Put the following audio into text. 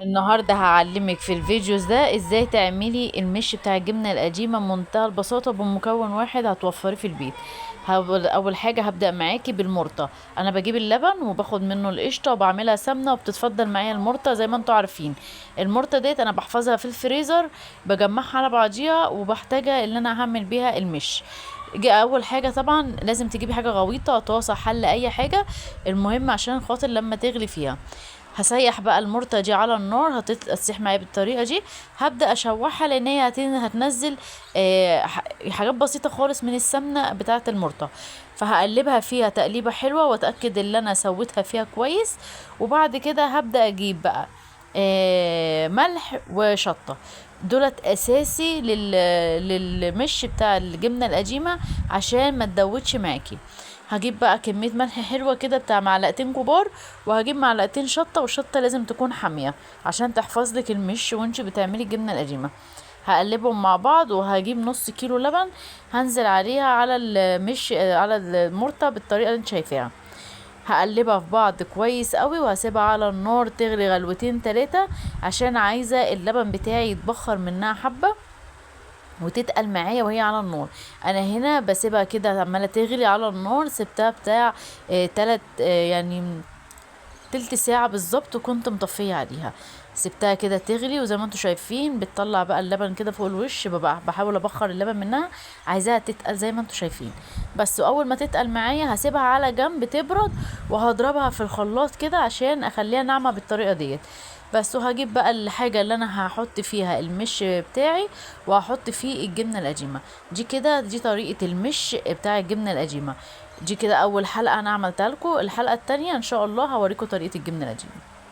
النهارده هعلمك في الفيديوز ده ازاي تعملي المش بتاع الجبنة القديمة بمنتهى البساطة بمكون واحد هتوفريه في البيت. اول حاجة هبدا معاكي بالمرطه. انا بجيب اللبن وباخد منه القشطه وبعملها سمنه، وبتتفضل معايا المرطه زي ما انتوا عارفين. المرطه ديت انا بحفظها في الفريزر، بجمعها على بعضيها وبحتاجها ان انا هعمل بيها المش. اول حاجة طبعا لازم تجيبي حاجة غويطه، طاسه، حله، اي حاجة، المهم عشان خاطر لما تغلي فيها. هسيح بقى المرطه دي على النار، هتسيح معايا بالطريقة دي. هبدا اشوحها لان هي هتنزل حاجات بسيطة خالص من السمنة بتاعه المرطه، فهقلبها فيها تقليبه حلوة واتاكد ان انا سويتها فيها كويس. وبعد كده هبدا اجيب بقى ملح وشطه، دولت اساسي للمش بتاع الجبنة القديمة عشان ما تدوتش معاكي. هجيب بقى كمية ملح حلوة كده بتاع معلقتين كبار، وهجيب معلقتين شطة، والشطة لازم تكون حامية عشان تحفظ لك المش وانت بتعملي الجبنة القديمة. هقلبهم مع بعض، وهجيب نص كيلو لبن هنزل عليها على المش على المرطة بالطريقة اللي انت شايفاها. هقلبها في بعض كويس قوي، وهسيبها على النار تغلي غلوتين تلاتة عشان عايزة اللبن بتاعي يتبخر منها حبة وتتقل معايا وهي على النار. انا هنا بسيبها كده عماله تغلي على النار، سبتها بتاع تلات، يعني تلت ساعة بالظبط، وكنت مطفيه عليها. سبتها كده تغلي، وزي ما انتم شايفين بتطلع بقى اللبن كده فوق الوش، ببقى بحاول ابخر اللبن منها، عايزاها تتقل زي ما انتم شايفين. بس اول ما تتقل معايا هسيبها على جنب تبرد، وهضربها في الخلاط كده عشان اخليها ناعمة بالطريقة ديت. بس وهجيب بقى الحاجة اللي انا هحط فيها المش بتاعي، وهحط فيه الجبنة القديمة دي كده. دي طريقه المش بتاع الجبنة القديمة دي كده. اول حلقة انا عملتها لكم، الحلقة التانية ان شاء الله هوريكم طريقه الجبنة القديمة.